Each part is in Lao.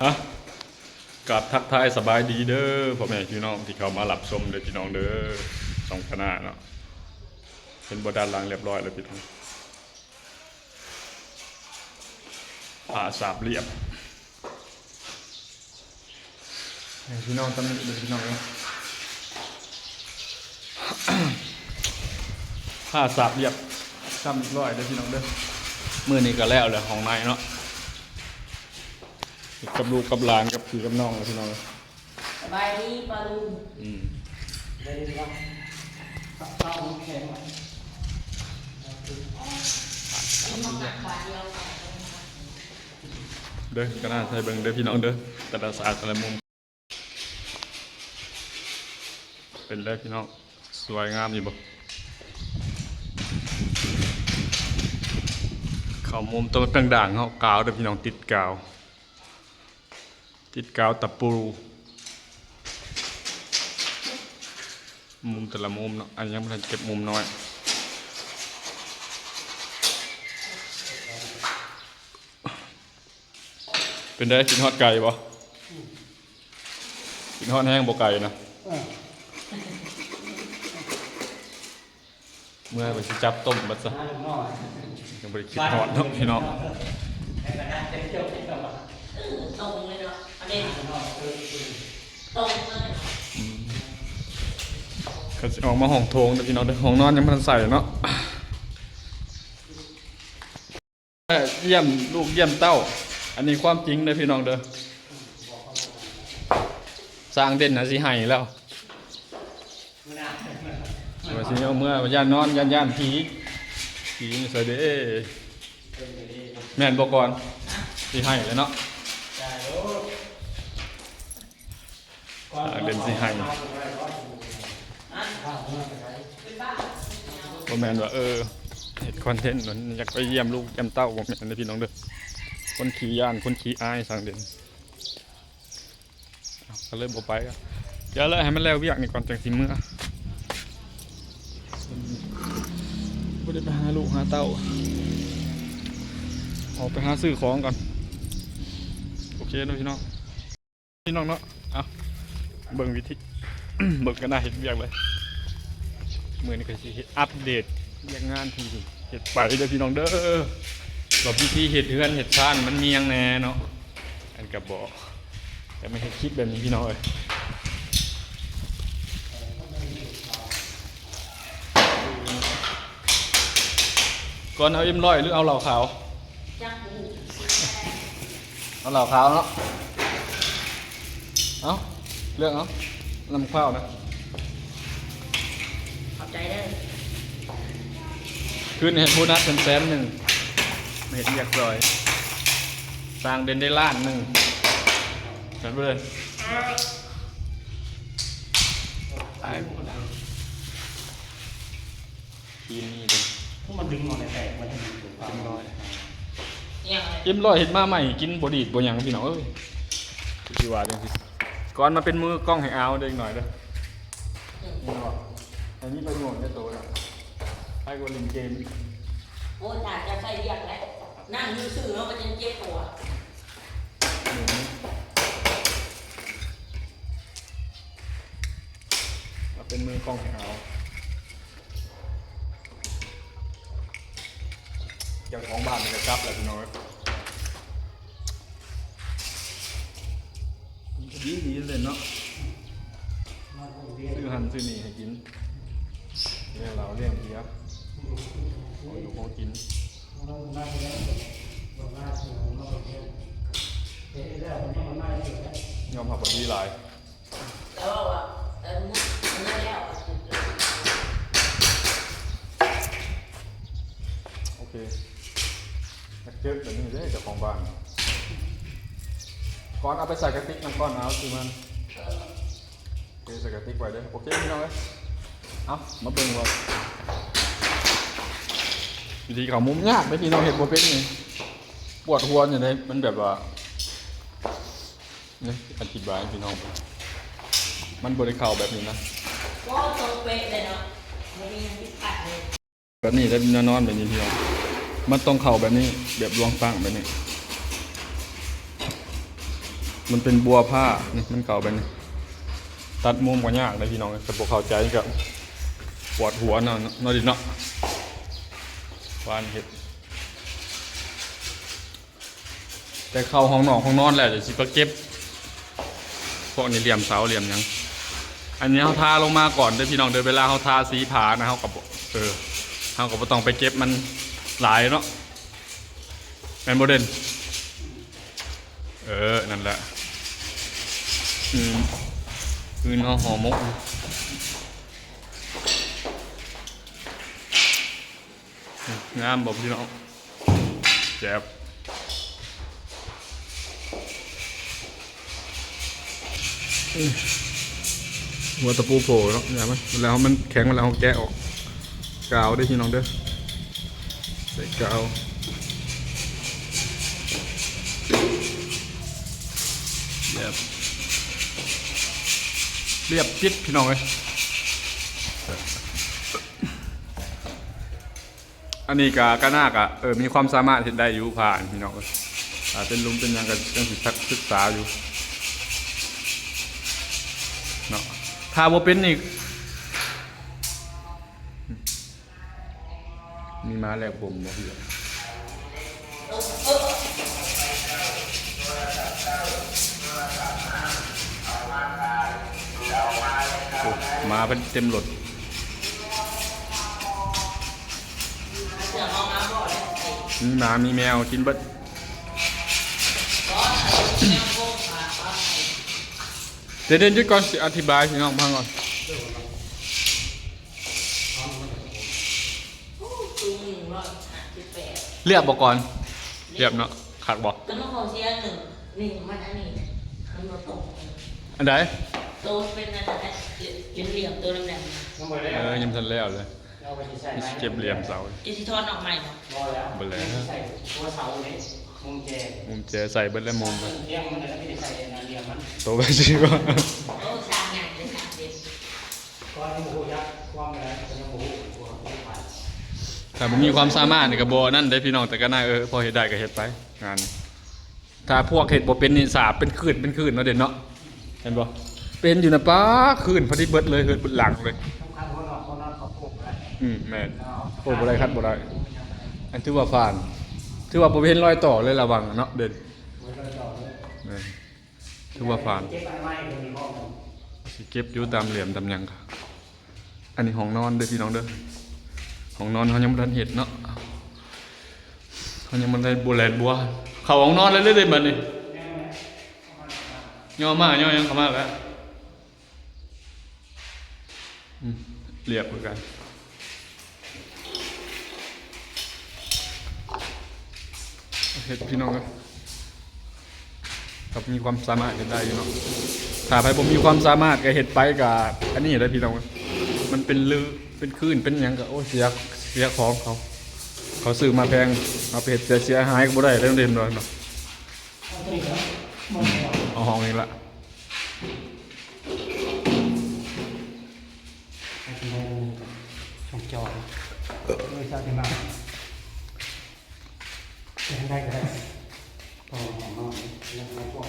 ຮະ ກາບທັກທາຍສະບາຍດີເດີພໍ່ແມ່ພີ່ນ້ອງທີ່ເຂົ້າມາຮັບຊົມເດີພີ່ນ້ອງເດີ ຊ່ອງຄະນະເນາະ. ເຫັນບໍ່ ດ້ານຫຼັງລຽບຮ້ອຍແລ້ວພີ່ນ້ອງ ຜ້າສາບລຽບ ໃຫ້ພີ່ນ້ອງຕຳໜິເດີພີ່ນ້ອງເອີຍ. ຜ້າສາບລຽບຊ້ຳລຽບຮ້ອຍເດີພີ່ນ້ອງເດີ. ມື້ນີ້ກໍແລ້ວແຫຼະຫ້ອງໃນເນາະ ກັບລູກກັບຫຼານ ກັບພີ່ກັບນ້ອງແລ້ວພີ່ນ້ອງເອີຍ. ສະບາຍດີປ້າລຸງ. ອືມ ໄດ້ຍິນວ່າເຂົ້າແຂງ ກິນໝາກໜັກບາດດຽວ ເດີ ກະໜ້າໃສ່ເບິ່ງເດີພີ່ນ້ອງເດີ ແຕ່ລະສາກແຕ່ລະມຸມ. ເປັນໄດພີ່ນ້ອງ ສວຍງາມຢູ່ບໍ່? ເຂົ້າມຸມໂຕະຕັ້ງດ່າງເຮົາກາວເດີພີ່ນ້ອງ ຕິດກາວ ຕິດກາວຕະປູ ມຸມແຕ່ລະມຸມເນາະ. ອັນນີ້ຍັງບໍ່ທັນເກັບມຸມນ້ອຍ. ເປັນໃດ ກິນຮອດໄກ່ບໍ່? ອືມ ກິນຮອດແຮງບໍ່ໄກ່ນະ? ເອີ ເມື່ອຍໄປຊິຈັບຕົ້ມບັດຊະ ຍັງບໍ່ໄດ້ຄິດຮອດເນາະພີ່ນ້ອງ. ຕົງເລີຍເນາະ ອັນນີ້ຕົງເລີຍເນາະ. ອືມ ກໍຊິອອກມາຫ້ອງໂຖງເດີພີ່ນ້ອງເດີ ຫ້ອງນອນຍັງບໍ່ທັນໃສ່ເນາະ. ຢ້ຽມລູກຢ້ຽມເຕົ້າ ອັນນີ້ຄວາມຈິງເດີພີ່ນ້ອງເດີ. ຊ່າງເດັ່ນນະຊິໄຫ້ແລ້ວ ວ່າຊິເອົາເມືອ ຢ້ານນອນ ຢ້ານ ຢ້ານຜີ ຜີຢູ່ໃສເດ້ ແມ່ນບໍ່ກ່ອນ? ຊິໄຫ້ແລ້ວເນາະ. ເອີ ເດັ່ນຊິໃຫ້ ບໍ່ແມ່ນວ່າ ເອີ ເຮັດຄອນເທັນ ຢາກໄປຢ້ຽມລູກຢ້ຽມເຕົ້າ ບໍ່ແມ່ນເດີພີ່ນ້ອງເດີ. ຄົນຂີ້ຢ້ານ ຄົນຂີ້ອາຍ ຊ່າງເດັ່ນ ກໍເລີຍບໍ່ໄປ. ດຽວເລີຍໃຫ້ມັນແລ້ວວຽກນີ້ກ່ອນ ຈັ່ງຊິເມືອ. ບໍ່ໄດ້ໄປຫາລູກຫາເຕົ້າ ອອກໄປຫາຊື້ຂອງກ່ອນ. ໂອເຄເນາະພີ່ນ້ອງ ພີ່ນ້ອງເນາະ. ເອົາ ເບິ່ງວິທີ ເບິ່ງກັນນະ ເຮັດວຽກເລີຍ. ມື້ນີ້ກໍຊິເຮັດອັບເດດວຽກງານທີ່ເຮັດໄປເດີພີ່ນ້ອງເດີ ວ່າວິທີເຮັດເຮືອນເຮັດຊານມັນມີຫຍັງແດ່ເນາະ. ອັນກໍບໍ່ ແຕ່ມາເຮັດຄລິບແບບນີ້ພີ່ນ້ອງເອີຍ. ກ່ອນເອົາເອັມຮ້ອຍ ຫຼືເອົາເຫຼົ້າຂາວ? ຈັກບໍ່ຮູ້ ເອົາເຫຼົ້າຂາວເນາະ. ເອົາ ເລືອກເອົາ ນ້ຳຂາວນະ. ຂອບໃຈເດີ. ຄືນໃຫ້ໂບນັດເພິ່ນແສນໜຶ່ງ ມາເຮັດວຽກຊ່ອຍ ສ້າງເດັ່ນໄດ້ລ້ານໜຶ່ງ ແມ່ນບໍ່ເດີ? ຕາຍໝົດແລ້ວ. ທີມນີ້ເດ້ ມັນດຶງເອົາແຕ່ແຕກ ມັນເຫັນຢູ່ ເອັມຮ້ອຍ ເອັມຮ້ອຍເຮັດມາໃໝ່ ກິນບໍ່ດີດບໍ່ຫຍັງພີ່ນ້ອງເອີຍ. ຄືຊິວ່າຈັ່ງຊີ້ ກ່ອນມາເປັນມືກ້ອງໃຫ້ອາວເດັກໜ້ອຍເດີ. ເຫັນບໍ່ ອັນນີ້ປະໂຫຍດໃນໂຕນະ ໃຜກໍຫຼິ້ນເກມ. ໂອ້ຍ ຖ້າຈະໃສ່ວຽກແຫຼະ ນັ່ງຢູ່ຊື່ເຮົາກໍຍັງເຈັບຫົວ. ມາເປັນມືກ້ອງໃຫ້ເຮົາ. ເຈົ້າຂອງບ້ານກໍກັບແລ້ວພີ່ນ້ອງເອີຍ. ດີໆ ເລີຍເນາະ ຊື້ຫັ້ນຊື້ນີ້ໃຫ້ກິນ ລ້ຽງເຫຼົ້າລ້ຽງເບຍ ເອົາຢູ່ພໍກິນ. ຍອມຮັບວ່າດີຫຼາຍ. ແລ້ວວ່າ ເອີ ແລ້ວ ໂອເຄ ຢາກເຈີແບບນີ້ເດ້ເຈົ້າຂອງບ້ານ. ກ່ອນເອົາໄປໃສ່ກະຕິກນຳ ກ່ອນເອົາຄືມັນ ເທໃສ່ກະຕິກໄວ້ເດີ. ໂອເຄພີ່ນ້ອງເອີຍ ເອົາມາເບິ່ງວ່າ ວິທີເຂົ້າມຸມຍາກເດ້ພີ່ນ້ອງ ເຮັດບໍ່ເປັນນີ້ ປວດຫົວຢູ່ເດ້. ມັນແບບວ່າ ນີ້ອະທິບາຍໃຫ້ພີ່ນ້ອງ ມັນບໍ່ໄດ້ເຂົ້າແບບນີ້ນະ ບໍ່ ຕົງເປະເລີຍເນາະ ບໍ່ມີຫຍັງຜິດພາດເລີຍ. ແບບນີ້ແຫຼະ ແນວນອນແບບນີ້ພີ່ນ້ອງ ມັນຕ້ອງເຂົ້າແບບນີ້ ແບບລວງຕັ້ງແບບນີ້. ມັນເປັນບົວຜ້ານີ້ ມັນເຂົ້າໄປນີ້ ຕັດມຸມກໍຍາກເດ້ພີ່ນ້ອງ ຖ້າບໍ່ເຂົ້າໃຈກໍປວດຫົວເນາະ ເນາະດິເນາະ ວານເຮັດ ແຕ່ເຂົ້າຫ້ອງນອນ ຫ້ອງນອນແລ້ວ ດຽວຊິໄປເກັບ ພວກນີ້ ຫຼ່ຽມເສົາ ຫຼ່ຽມຫຍັງ ອັນນີ້ເຮົາທາລົງມາກ່ອນເດີ້ພີ່ນ້ອງເດີ້ ເວລາເຮົາທາສີຜ້ານະ ເຮົາກໍບໍ່ ເອີ ເຮົາກໍບໍ່ຕ້ອງໄປເກັບມັນຫຼາຍເນາະ ແມ່ນບໍ່ເດັ່ນ? ເອີ ນັ້ນແຫຼະ ອືມ ອື່ນເຮົາຫໍ່ໝົກ ງາມບໍ່ພີ່ນ້ອງ? ແຈບ ອືມ ຫົວຕະປູໂຜເນາະ ຢ່າມັນ ເວລາເຮົາ ມັນແຂງ ເວລາເຮົາແກະອອກ ກາວເດີ້ພີ່ນ້ອງເດີ້ ໃສ່ກາວ ແບບ ລຽບປິດພີ່ນ້ອງເອີຍ ອັນນີ້ກະ ກະໜ້າກະ ເອີ ມີຄວາມສາມາດເຮັດໄດ້ຢູ່ ຜ້ານີ້ພີ່ນ້ອງເອີຍ ຖ້າເປັນຫຼຸມເປັນຫຍັງກະຍັງຊິຊັກສຶກສາຢູ່ເນາະ ຖ້າບໍ່ເປັນນີ້ ມີໝາແລກຜົມບໍ່ເພື່ອນ? ໂອ້ ໝາເພິ່ນເຕັມລົດ ມີໝາມີແມວກິນເບິດ ດຽວໆ ຢຸດກ່ອນ ຊິອະທິບາຍໃຫ້ນ້ອງຟັງກ່ອນ. ລຽບບໍ່ກ່ອນ? ລຽບເນາະ ຄັກບໍ່? ກໍມາຂໍເສຍໜຶ່ງ ນີ້ມັນອັນນີ້ ມັນບໍ່ຕົງ ອັນໃດ? ໂຕເປັນອັນນັ້ນແຫຼະ ເປັນຫຼ່ຽມໂຕດຳໆ ເອີ ຍັງບໍ່ທັນແລ້ວເລີຍ ເອົາໄປຊິໃສ່ ຊິເກັບຫຼ່ຽມເສົາ ຈະຊິຖອນອອກໃໝ່ບໍ່? ບໍ່ແລ້ວ ບໍ່ແລ້ວ ໃສ່ຫົວເສົາເດ້ ມຸມແຈ ມຸມແຈໃສ່ເບິດແລ້ວ ມຸມ ເອີ ຕຽງມັນ ແລ້ວກໍໄດ້ໃສ່ອັນນັ້ນ ຫຼຽມມັນ ໂຕໄປຊິວ່າ ໂອ້ ສ້າງຫຍັງໄດ້ສາມສິບ ກໍຍັງບໍ່ຮູ້ຈັກຄວາມແລ້ວ ກໍຍັງບໍ່ຮູ້ ບໍ່ຮູ້ໄປ ຖ້າບໍ່ມີຄວາມສາມາດນີ້ກໍບໍ່ນັ້ນເດ້ພີ່ນ້ອງ ແຕ່ກໍໜ້າ ເອີ ພໍເຮັດໄດ້ກໍເຮັດໄປ ງານນີ້ ຖ້າພວກເຮັດບໍ່ເປັນນີ້ ສາບເປັນຄືນເປັນຄືນເນາະ ເດັ່ນເນາະ ເຫັນບໍ່? ເປັນຢູ່ນະ ປ້າ ຄືນພໍດີເບິດເລີຍ ເຮີດເບິດຫຼັງເລີຍ ຄັນຫົວນອກ ຫົວນອນເຂົາໂພກບໍ່ໄດ້ ອືມ ແມ່ນ ໂພກບໍ່ໄດ້ ຄັດບໍ່ໄດ້ ອັນຖືວ່າຜ່ານ ຖືວ່າບໍ່ເຫັນລອຍຕໍ່ເລີຍ ລະວັງເນາະ ເດັ່ນ ບໍ່ເຫັນລອຍຕໍ່ເລີຍ ແມ່ນ ຖືວ່າຜ່ານ ເກັບອັນໃໝ່ເພິ່ນນີ້ບໍ່ ຊິເກັບຢູ່ຕາມຫຼ່ຽມຕາມຫຍັງ ອັນນີ້ຫ້ອງນອນເດີ້ພີ່ນ້ອງເດີ້ ຫ້ອງນອນເຮົາຍັງບໍ່ທັນເຮັດເນາະ ເຮົາຍັງບໍ່ໄດ້ບົວແລນບົວ ເຂົ້າຫ້ອງນອນແລ້ວເດີ້ບັດນີ້ ຍໍໝາຍໍຫຍັງເຂົ້າມາແລ້ວ ອືມ ລຽບຄືກັນ ເຮັດພີ່ນ້ອງເອີຍ ກໍມີຄວາມສາມາດເຮັດໄດ້ຢູ່ເນາະ ຖ້າໃຜບໍ່ມີຄວາມສາມາດກໍເຮັດໄປກໍອັນນີ້ແຫຼະພີ່ນ້ອງ ມັນເປັນລືເປັນຄືນເປັນຫຍັງກໍ ໂອ້ ເສຍ ເສຍຂອງເຂົາ ເຂົາຊື້ມາແພງ ເອົາໄປເຮັດເສຍຫາຍກໍບໍ່ໄດ້ເດ້ ເຫັນບໍ່ເນາະ ເອົາຫ້ອງນີ້ລະ ໃຫ້ເພິ່ນໄດ້ຊ່ອງຈອ ເອີ ເຈົ້າທີ່ມາ ເຮັດໃຫ້ໄດ້ກໍໄດ້ ກໍຫ້ອງນອນ ແລ້ວກໍພວກ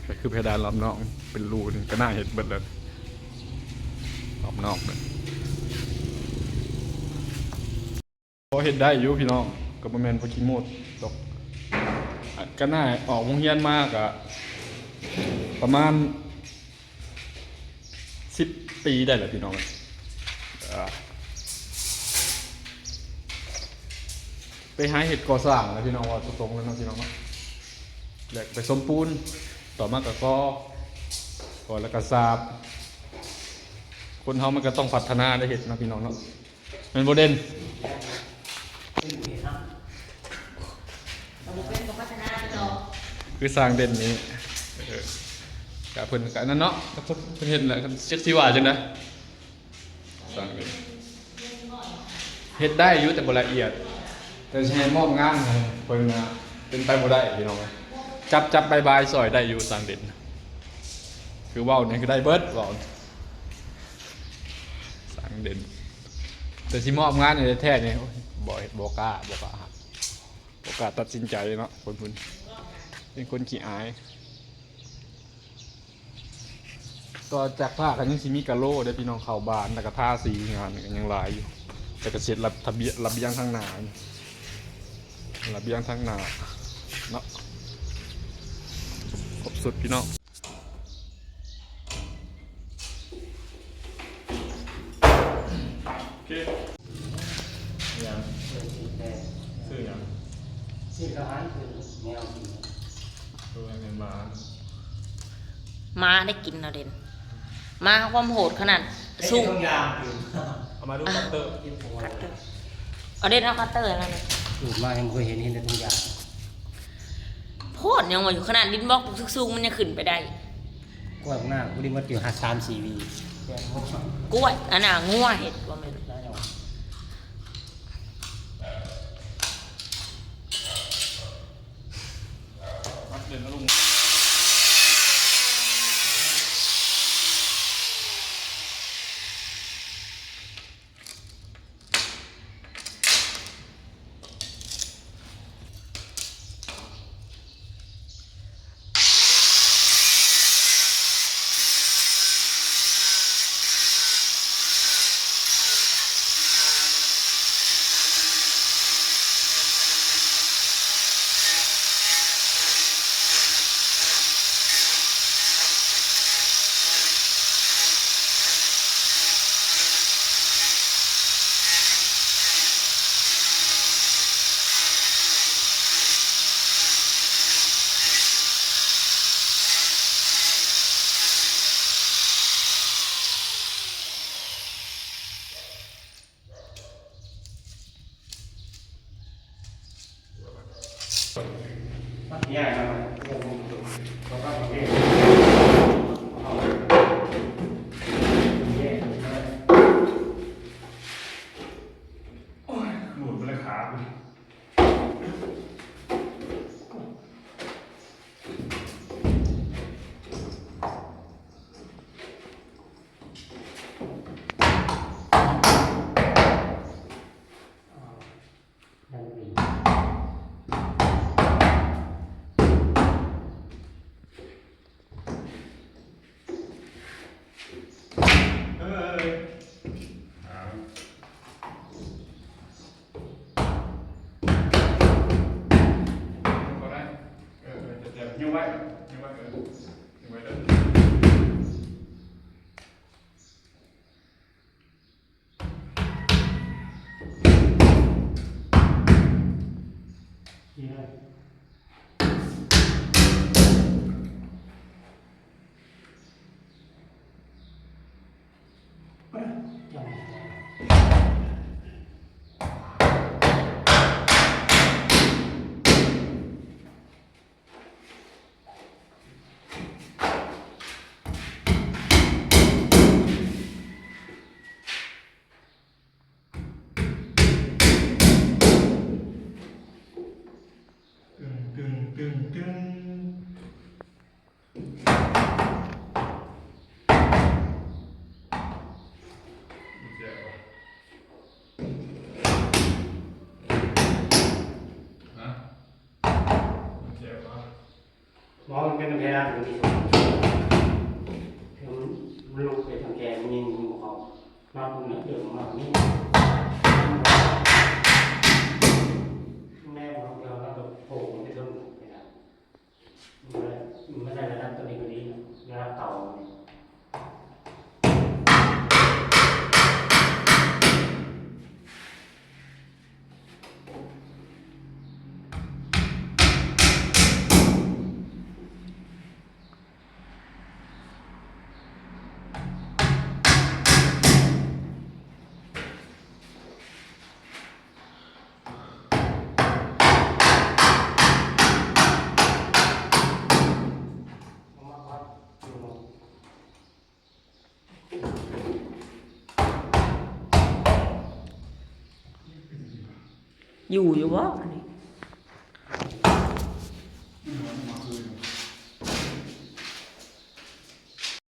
ກໍຄືເພດານລອບນອກເປັນຮູນີ້ ກໍໜ້າເຮັດເບິດແລ້ວ ລອບນອກເບິດ. ພໍເຮັດໄດ້ຢູ່ພີ່ນ້ອງ ກໍບໍ່ແມ່ນບໍ່ຂີ້ໂມ້ດອກ ກໍໜ້າອອກໂຮງຮຽນມາກໍປະມານສິບປີໄດ້ແລ້ວພີ່ນ້ອງ ໄປຫາເຮັດກໍ່ສ້າງແລ້ວພີ່ນ້ອງ ເວົ້າຕົງໆເລີຍເນາະພີ່ນ້ອງເນາະ ແລ້ວໄປສົມປູນ ຕໍ່ມາກໍກໍ່ ກໍ່ແລ້ວກໍສາບ ຄົນເຮົາມັນກໍຕ້ອງພັດທະນາໄດ້ເຮັດເນາະພີ່ນ້ອງເນາະ. ແມ່ນບໍ່ເດັ່ນ? ກໍບໍ່ເປັນ ກໍພັດທະນາໄປຕໍ່ ຄືຊ່າງເດັ່ນນີ້ ເອີ ກະເພິ່ນກະນັ້ນເນາະ ເພິ່ນ ເພິ່ນເຮັດແຫຼະ ຈັກຊິວ່າຈັ່ງໃດ ຊ່າງເດັ່ນ ເຮັດໄດ້ຢູ່ແຕ່ບໍ່ລະອຽດ ແຕ່ຊິໃຫ້ມອບງານໃຫ້ເພິ່ນນະ ເປັນໄປບໍ່ໄດ້ພີ່ນ້ອງ ຈັບ ຈັບບາຍໆຊ່ອຍໄດ້ຢູ່ ຊ່າງເດັ່ນ ຄືເວົ້ານີ້ຄືໄດ້ເບິດ ເວົ້າ ຊ່າງເດັ່ນ ແຕ່ຊິມອບງານໃຫ້ແທ້ໆນີ້ ໂອ້ຍ ບໍ່ ບໍ່ກ້າ ບໍ່ກ້າຮັບ ບໍ່ ກ້າຕັດສິນໃຈເນາະ ຄົນເພິ່ນເປັນຄົນຂີ້ອາຍ. ຕໍ່ຈາກຜ້າກໍຍັງຊິມີກະໂຫຼເດ້ພີ່ນ້ອງ ເຂົ້າບ້ານ ແລ້ວກໍທາສີ ງານກໍຍັງຫຼາຍຢູ່ ແລ້ວກໍເສັດລະ ທະບຽນ ລະບຽງທາງໜ້າ ລະບຽງທາງໜ້າເນາະ ຄົບຊຸດພີ່ນ້ອງ. ໂອເຄ ຫຍັງ? ຊື້ຫຍັງ? ຊື້ອາຫານ ຊື້ແມວກິນ. ໂອ້ຍ ແມ່ນໝາ ໝາໄດ້ກິນເນາະເດັ່ນ ໝາຄວາມໂຫດຂະໜາດ ໄດ້ກິນທຸກຢ່າງ. ເອົາມາດູ ຄັດເຕີ ຄັດເຕີ ເອົາເດັ່ນ ເອົາຄັດເຕີແລ້ວນີ້ ສູດມາຍັງບໍ່ເຄີຍເຫັນ ເຫັນແຕ່ທຸກຢ່າງ. ໂພດຫຍັງວະ ຢູ່ຂະໜາດດິນບລັອກສູງໆ ມັນຍັງຂຶ້ນໄປໄດ້. ກ້ວຍນາງຜູ້ນີ້ໝົດຢູ່ຫ້າ ສາມສີ່ຫວີ ກ້ວຍ ອັນນ່າ ງົວເຮັດບໍ່ແມ່ນ. โอ้ย หลุดไปเลยขากู ฮะ? มันเจ็บวะ? บ่ มันเป็นกำแพงหลังที่สุด คือมัน มันลุกไปทางแกง มันยิง ยิงบ่เข้า นัดมันเดินออกมาแบบนี้ แม่ของเรา เราก็โผล่มันไปเทิงเพดาน มันได้ มันได้ระดับตัวนี้พอดีนะ ระดับเก่า ຢູ່ຢູ່ບໍ່?